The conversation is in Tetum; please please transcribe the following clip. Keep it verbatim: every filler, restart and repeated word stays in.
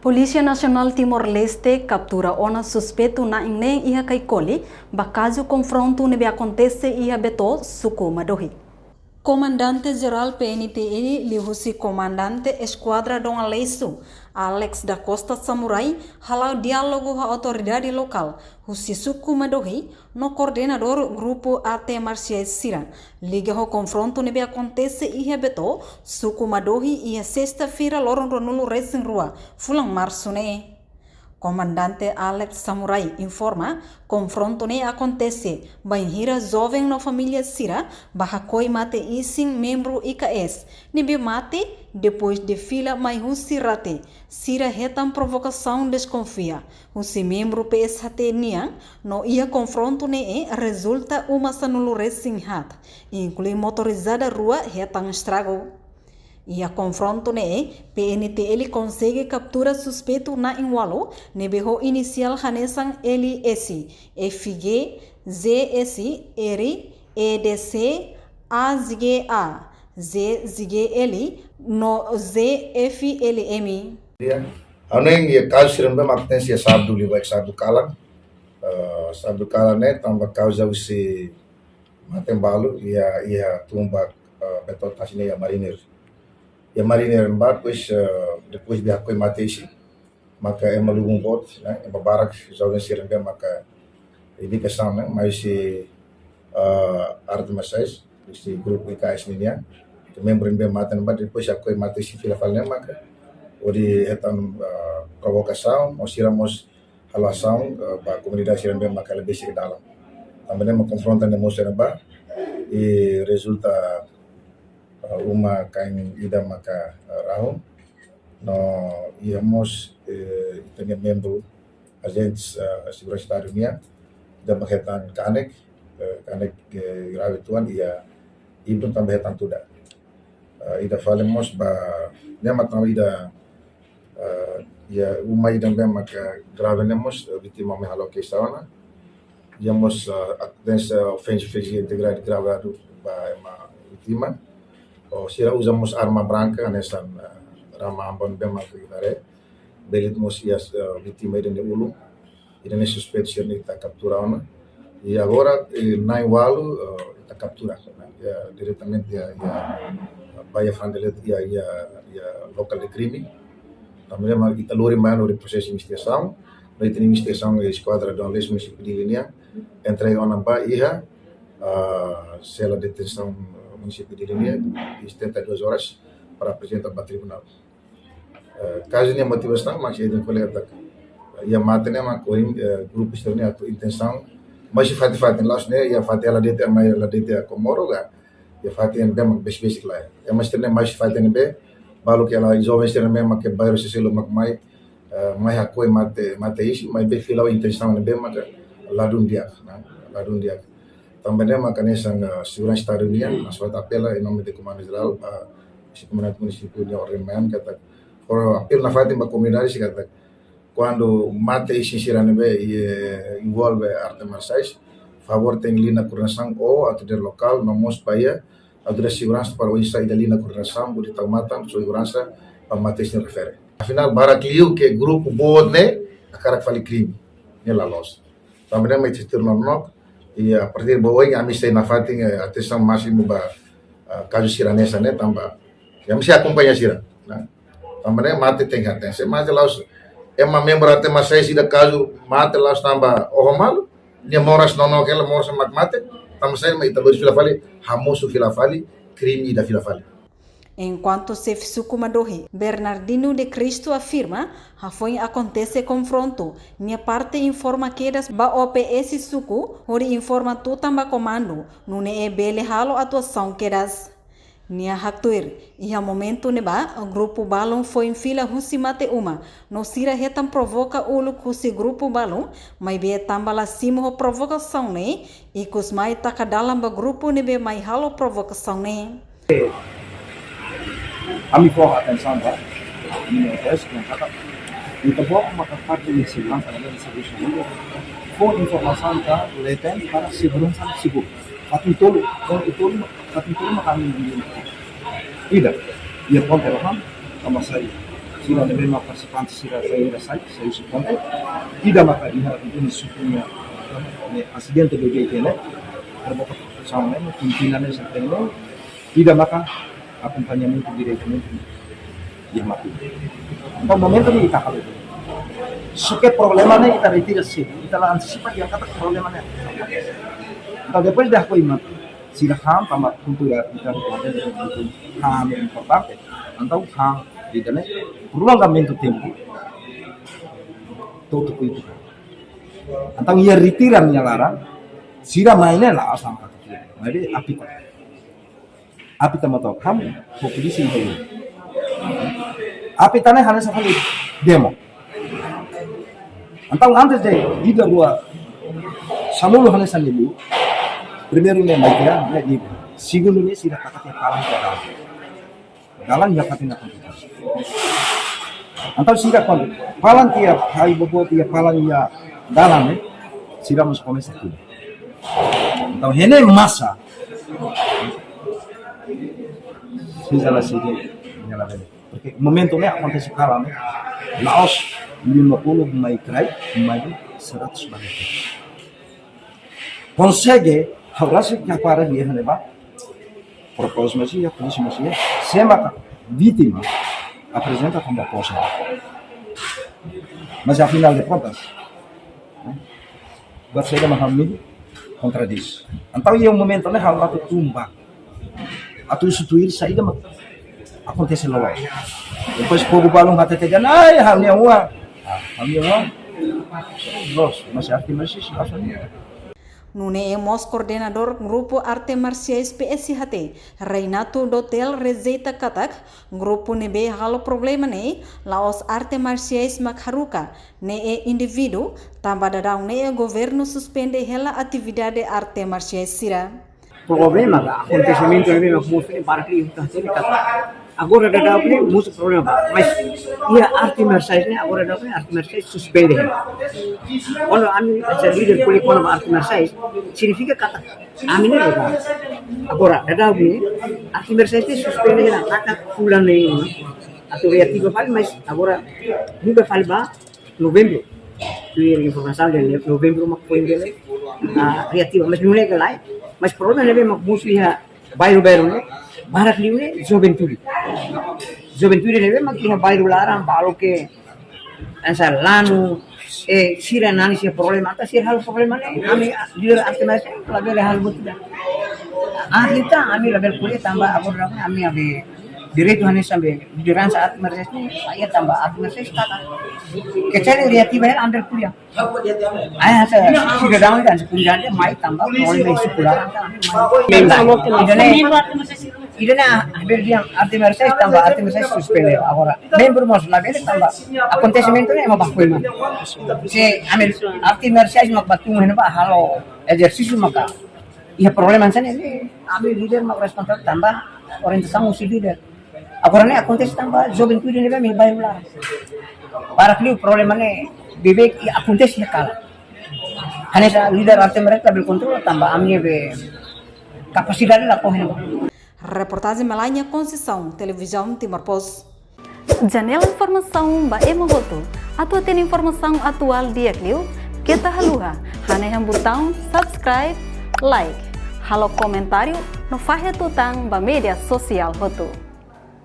Polísia Nasionál Timor-Leste kaptura ona suspeitu na'in neen iha Kaikoli, ba kazu konfrontu ne'ebé akontese iha Beto, suku Madohi. Komandante Jerál P N T L liuhusi Komandante Eskuadra Dom Aleixo, Alex da Costa Samurai, hala'o diálogu ho autoridade lokál husi suku Madohi no koordenadór grupu arte marsiais sira, liga ho konfrontu ne'ebé akontese iha Beto, suku Madohi, iha sesta-feira loron ruanulu-resin-rua fulan Marsu ne'e. Komandante Alex Samurai informa, konfrontu ne'e akontese bainhira joven no família sira bá hakoi mate isin membru I K S ne'ebé mate depois de fila mai husi rate. Sira hetan provokasaun deskonfia husi membru P S H T nian, no iha konfrontu ne'e rezulta uma sanulu-resin-haat, inklui motorizada rua hetan estragu. Iha konfrontu ne'e, P N T L konsege kaptura suspeitu na'in ualu ne'ebé ho inisiál hanesan L S, F G, Z S R, E D C, A G A, Z G L no Z F L M. Ya, ha'u hanoin iha kazu sira ne'ebé mak pertense iha sábadu liubá, sábadu kalan. Eh, sábadu kalan ne'e tanba kauza husi mate balu iha, iha tun ba, eh, Beto tasi ne'e iha Mariner. Iha Mariner ne'ebá, depois, eh, depois de hakoi mate isin, maka ema lubun boot, ne'e, ema barak, joven sira ne'ebé maka indikasaun, ne'e, mai husi, eh, arte marsiais, husi grupu I K S nian, ke membru ne'ebé mate ne'ebá, depois hakoi mate isin fila fali ne'e maka hodi hetan, eh, provokasaun, no sira mós halo asaun, eh, ba komunidade sira ne'ebé maka la besik dalan. Tanba ne'e mak konfrontu ne'e mosu iha ne'ebá, i rezulta, eh, uma kain ida maka, eh, rahun. No iha mós, eh, ita-nia membru ajente, eh, seguransa Estadu nian, ida mak hetan kanek, eh, kanek, eh, grave uitoan, iha ibun tanba hetan tuda. Eh, ida fali mós ba, ne'e mak tanba ida, eh, iha uma ida ne'ebé maka grave ne'e mós, eh, vítima mai halo keixa ona. Iha mós, eh, atensa ofensa fízika integridade grave ba ema vítima. Ou sira uza mós arma branka, hanesan, eh, rama ambon ne'ebé maka ita haree. Bele mós iha, eh, vítima ida-ne'e ulun. Ida-ne'e suspeitu sira-ne'e ita kaptura ona. I agora, eh, na'in ualu, eh, ita kaptura. Ya, diretamente iha, iha, ba iha Fran Deleto, iha, iha, iha lokál de krime. Tanba ne'e mak ita lori mai ona hodi prosesu investigasaun. No ita-nia investigasaun iha Eskuadra Dom Aleixo, munisípiu Dili nian, entrega ona ba iha, ah, sela detensaun, ah, munisípiu Dili nian, i setenta e duas horas para aprezenta ba tribunál. Eh, kazu ne'e motivasaun mak ita ko'alia katak iha mate ne'e mak ohin, eh, grupu sira-ne'e atu intensaun mai husi fatin-fatin, la'ós ne'e iha fatin hela de'it, mai hela de'it iha Comoro ka, iha fatin ne'ebé mak besik-besik lai. Ema sira-ne'e mai husi fatin ne'ebé, balu ke la joven sira-ne'e mak ke bairru sira seluk mak mai, eh, mai hakoi mate, mate isin, maibé fila ho intensaun ne'ebé maka ladún di'ak, ne'e, ladún di'ak. Tanba ne'e mak hanesan, eh, seguransa Estadu nian, ita apela em nome de Comando Geral, ba husi Komandante Munisípiu nian, orden mai katak, fó apelu nafatin ba komunidade sira katak, kuandu mate isin sira ne'ebé, eh, envolve arte marsiais, favór tenke liga koordenasaun ho autoridade lokál, no mós ba iha autoridade seguransa para oinsá ita liga koordenasaun, hodi tau matan seguransa ba mate isin refere. Afinál, barak liu ke grupu boot ne'e hakarak fali krime, ne'e la loos. Tanba ne'e mak ita tuir nonook, i a partir ba oin ami sei nafatin, eh, atensaun másimu ba, ah, kazu sira hanesan ne'e tanba ami sei akompaña sira, ne'e. Tanba ne'e mate tenke hatene. Se mate la'ós ema membru arte marsiais ida kazu mate la'ós tanba oho malu, nia moras nonook hela, moras mak mate, tanba saida mak ita lori fila fali, hamosu fila fali, krime ida fila fali. Enkuantu xefe suku Madohi, Bernardino de Cristo afirma, hafoin akontese konfrontu, nia parte informa kedas ba O P S suku, hodi informa tutan ba komandu, nune'e bele halo atuasaun kedas. Nia haktuir, iha momentu ne'ebá, grupu balun foin fila husi mate uma, no sira hetan provoka uluk husi grupu balun, maibé tanba la simu ho provokasaun ne'e, ikus mai taka dalan ba grupu ne'ebé mai halo provokasaun ne'e. Ami fó atensaun ba, ami O P S yang kata, ita-boot maka parte de seguransa, de servisu. Fó informasaun ka leten para seguransa sigur. Fatin tolu, fatin tolu, fatin tolu maka ami ida. Iha ponte rohan, tanba saida. Ida ne'ebé mak partisipante sira sai, ida sai, sai husi pontu. Ida maka iha ini sukunya, ne'e asidente bebé ne'e. Terdapat sama ne'e, pimpinan ne'e sampai ne'e. Ida maka akompañamentu diretamente iha Maputo. Entaun momentu ne'e ita halo. Só ke problema ne'e ita retira sedu, ita la antisipa dehan katak problema ne'e. Entaun depois de aku iman, sira han tanba kultura ita, kultura han importante. Entaun han ida-ne'e prolongamentu tempu. Tutup itu. Entaun iha retira nia laran, sira mai ne'e la'ós tanba atu. Jadi apita. Apita mata kamu, ho polísia iha. Apita ne'e hanesan fali demo. Entaun antes de ida rua sanulu hanesan ne'e liu. Primeiru ne'e mai dia, ne'e liu. Segundu ne'e sira taka tiha palang tiha dalan. Dalan iha fatin akontese. Entaun sira kuandu palang tiha, ai bobo tiha palang iha dalan ne'e, sira mós komesa tiha. Entaun iha ne'e masa. Sira la sigi, nia la bele. Porque momentu ne'e akontese kalan ne'e, la'ós lima puluh mai kraik, mai seratus balik. Konsege, ha'u rasik kapara iha ne'ebá. Propósitu mós iha, polísia mós iha. Se maka vítima aprezenta tanba posse. Mas afinal de contas, buat saida mak ha'u-nia kontradís. Entaun iha momentu ne'e ha'u atu tun ba, atu husu tuir saida mak akontese loloos. Depois povu balun hatete dehan, ai, ha'u-nia oan. Ah, ha'u-nia oan. Loos, mas arte marsiais, aso ni. Nune'e mós koordenadór grupu arte marsiais P S H T, Reinato Dotel, rejeita katak grupu ne'ebé halo problema ne'e la'ós arte marsiais mak haruka, ne'e indivíduu, tanba daudaun ne'e governu suspende hela atividade arte marsiais sira. Problema ka akontesimentu ne'ebé mak mosu ne'e barak liu ita hatene katak agora daudaun ne'e mosu problema ba. Mas iha arte marsiais ne'e agora daudaun ne'e arte marsiais suspende. Kuandu ami ita líder ko'alia kona-ba arte marsiais, signifika katak ami ne'e daudaun. Agora daudaun ne'e arte marsiais ne'e suspende hela, taka fulan ne'e atu reativa fali, mas agora muda fali ba novembru. Tuir informasaun de novembru mak foin bele, ah, reativa, mas nune'e ka lae. Mas problema ne'ebé mak mosu iha bairru-bairru ne'e, barak liu ne'e juventude. Juventude ne'ebé mak iha bairru laran, balu ke, hanesan lanu, eh, sira nani sira problema, entaun sira halo problema ne'e, ami líder arte marsiais la bele halo buat ida. Ah, ita, ami la bele ko'alia tanba agora ami, ami direitu hanesan be lideransa arte marsiais ne'e, sai tanba arte marsiais taka. Kecuali reativa hela ami bele ko'alia. Ai, hanesan sidadaun ida, hanesan komunidade mai tanba problema iha suku laran ka. Ida-ne'e, ida-ne'e, ami bele dehan arte marsiais tanba arte marsiais suspende agora. Membru mós la bele tanba akontesimentu ne'e ema baku ema. Se ami arte marsiais mak batu hena ba halo ezersísiu maka iha problema hanesan ne'e, ami líder mak responsavel tanba orientasaun husi líder. Agora ne'e akontese tanba juventude ne'ebé mak iha bairru laran. Barak liu problema ne'e beibeik akontese iha kalan. Hanesan líder arte marsiais la bele kontrola tanba ami-nia be kapasidade la to'o iha ne'ebá. Reportajen Melania Conceição, Televizaun Timor Post. Janela informasaun ba ema hotu. Atu hatene informasaun atuál di'ak liu, keta haluha hanehan butaun subscribe, like, halo komentáriu no fahe tutan ba média sosiál hotu.